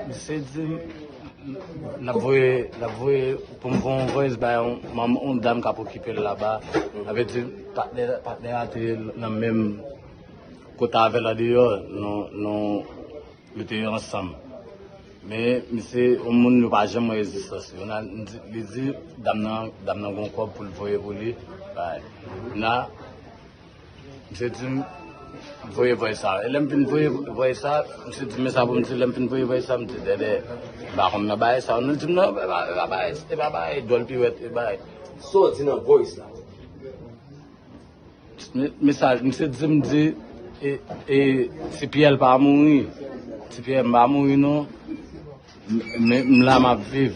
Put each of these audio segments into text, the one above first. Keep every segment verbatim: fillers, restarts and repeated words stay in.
Misye di m l ap voye, l ap voye pou m voye yon voice bay yon manm, yon dam k ap okipe l laba. Sa vle di patnè, patnè a te nan menm kote avè l andeyò, nou, nou, yo te ansanm. Men misye, yon moun yo pa janm wè egzistans li. Li di, dam nan, dam nan gon kòb pou l voye pou li. Bay. Misye di m voye voice sa. E lè m fin voye voice sa, misye di m men sa pou m di, lè m fin voye voice sa, m di, dèdè, m pa konn nan bagay sa. Li di m non, e pa, e pa bagay, e pa bagay dwòl piwèt, e bagay. Sa w di nan voice la? Mesaj, misye di m di, e, e, Ti Pyè pa mouri. Ti Pyè pa mouri non. Men m la m ap viv.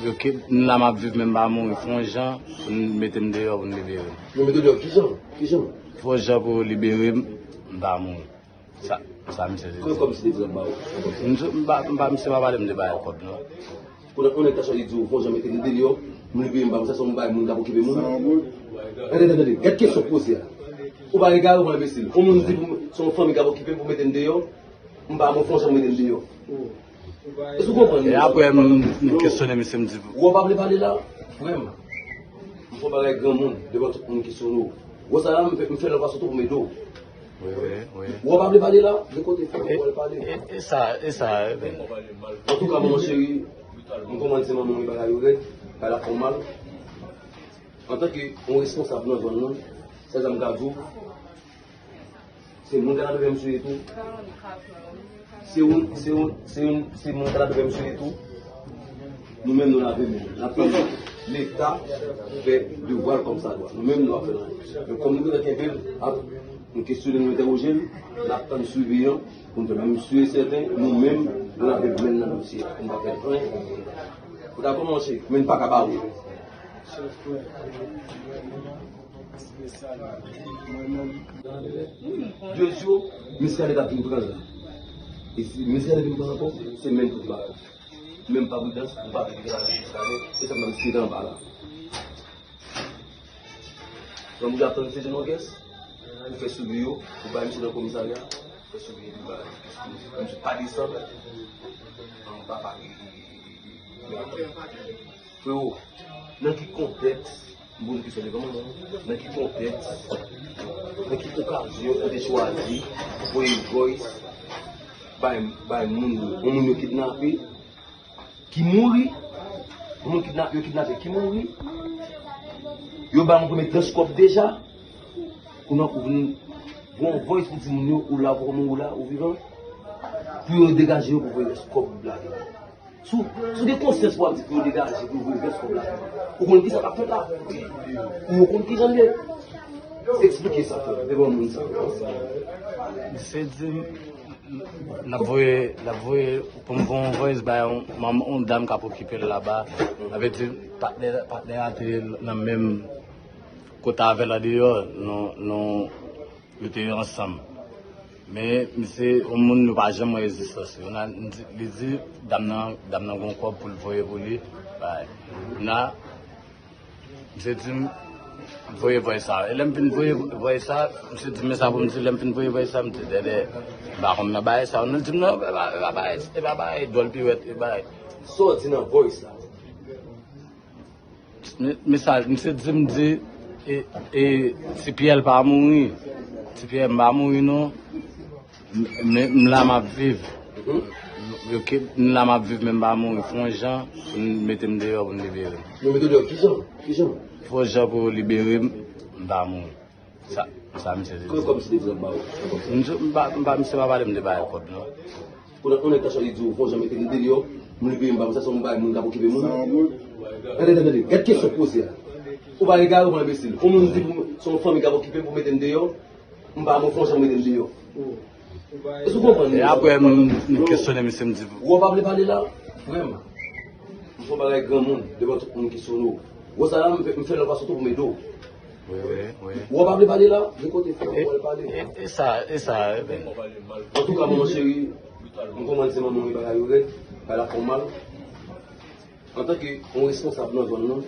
Ok, m la m ap viv men m pa mouri. Fè yon jan pou n mete m deyò pou n libere m. Yo mete w deyò kijan? Kijan? Fè yon jan pou yo libere m, m pa mouri. Sa, sa misye te di. Kòm si te di l ap ba w. M pa, m pa, misye pa pale m de bagay kòb non. Kounye a, yon nèg ta chwazi di w, fè yon jan mete m deyò, m libere m, m pa konn sa se yon bagay moun k ap okipe moun. Tande, tande, tande. Gad kesyon k poze a. Ou pa egare, ou pa enbesil. Yon moun di pou m, se yon fanmi k ap okipe m pou mete m deyò, m pa bon, fè yon jan mete m deyò. Èske w konprann? E apre, m, m kesyone misye, m di. Ou pa vle pale la? Vrèman. M fè yon bagay granmoun, devan tout moun kesyone w. Wè sa la, m fè, m fè lòt fason tou pou m ede w. Wi, wi, wi. Ou pa vle pale la? De kote fè w pale? E, e sa, e sa, e ben. Antouka, manman cheri, m konprann se manman w, bagay yo rèd, bagay la fè w mal. Antanke yon responsab nan zòn nan, se sa m ka di w. Se moun Kanada vè misye ye tou. Se yon, se yon, se yon, se moun Kanada vè misye ye tou. Nou menm nou lave men nou. N ap tann Leta fè devwa l kòmsadwa. Nou menm nou ap fè anyen. Men kòm nou gentan kenbe l, ap, nou kesyone, nou entèwoje l, n ap tann siveyan pou n fè. Men m si e sèten, nou menm nou lave men n nan dosye a. Nou pa fè anyen. Ou dakò, monchè? Men n pa ka bare. Dye di w, Miskaden t ap vin pran l la. E si Miskaden vin pran l ankò, se menm tout bagay. Menm pa pridans, ou pa vin pran l, Miskaden, e sa m ap eksplike anba la. Jan m ap tann se Jean Noguès, ou fè sou li yo, ou bay misye nan komisarya, ou fè sou li yo, ou bay misye pa desann, anba pa. Freo, nan ki kontèks, m poze kesyon devan manman, nan ki kontèks, nan ki okazyon ou te chwazi voye voice bay, bay moun yo, yon moun yo kidnape, ki mouri, yon moun kidna-, yo kidnape, ki mouri, yo ba yon premye tranch kòb deja, kounye a ou vin voye yon voice pou di moun yo, ou la, ou poko mouri, ou la, ou vivan, pou yo degaje yo pou voye rès kòb la. Si w, si w gen konsyans pou w ap di pou yo degaje, pou yo voye rès kòb la, ou konn kisa k ap fèt la? Ou konn kijan l ye? Eksplike sa, frè, devan moun sa. Misye di m l ap voye, l ap voye pou m voye yon voice bay yon manm, yon dam k ap okipe l laba. Sa vle di patnè, patnè a te nan menm kote avè l andeyò, nou, nou, yo te ansanm. Men misye, yon moun nou pa janm wè egzistans li. Li di, dam nan, dam nan gon kòb pou l voye pou li. Bay. Misye di m voye voice sa. E lè m fin voye voice sa, misye di m men sa pou m di, lè m fin voye voice sa, m di, dèdè, m pa konn nan bagay sa. Li di m non, e pa, e pa bagay, e pa bagay dwòl piwèt, e bagay. Sa w di nan voice la? Mesaj, misye di m di, e, e, Ti Pyè pa mouri. Ti Pyè pa mouri non. Men m la m ap viv. Ok, m la m ap viv men m pa mouri. Fè yon jan pou n mete m deyò pou n libere m. Yo mete w deyò kijan? Kijan? Fè yon jan pou yo libere m, m pa mouri. Sa, sa misye te di. Kòm si te di l ap ba w. M pa, m pa, misye pa pale m de bagay kòb non. Kounye a, yon nèg ta chwazi di w, fè yon jan mete m deyò, m libere m, m pa konn sa se yon bagay moun k ap okipe moun. Tande, tande, tande. Gad kesyon k poze a. Ou pa egare, ou pa enbesil. Yon moun di pou m, se yon fanmi k ap okipe m pou mete m deyò, m pa bon, fè yon jan mete m deyò. Èske w konprann? E apre, m, m kesyone misye, m di. Ou pa vle pale la? Vrèman. M fè yon bagay granmoun, devan tout moun kesyone w. Wè sa la, m fè, m fè lòt fason tou pou m ede w. Wi, wi, wi. Ou pa vle pale la? De kote fè w pale? E, e sa, e sa, e ben. Antouka, manman cheri, m konprann se manman w, bagay yo rèd, bagay la fè w mal. Antanke yon responsab nan zòn nan,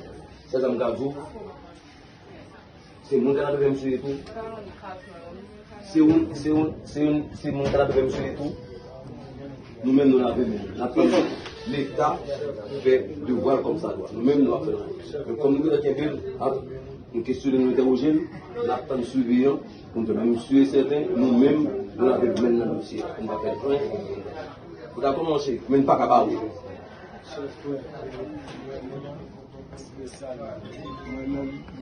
se sa m ka di w. Se moun Kanada vè misye ye tou. Se yon, se yon, se yon, se moun Kanada vè misye ye tou. Nou menm, nou lave men n. N ap tann Leta fè devwa l kòmsadwa. Nou menm, nou ap fè nou. Men kòm nou gentan kenbe l, ap, nou kesyone, nou entèwoje l, n ap tann swivi an pou n fè. Men m si e sèten, nou menm, nou lave men n nan dosye a. Nou pa pèdi anyen. Ou dakò, monchè? Men n pa ka ba ou.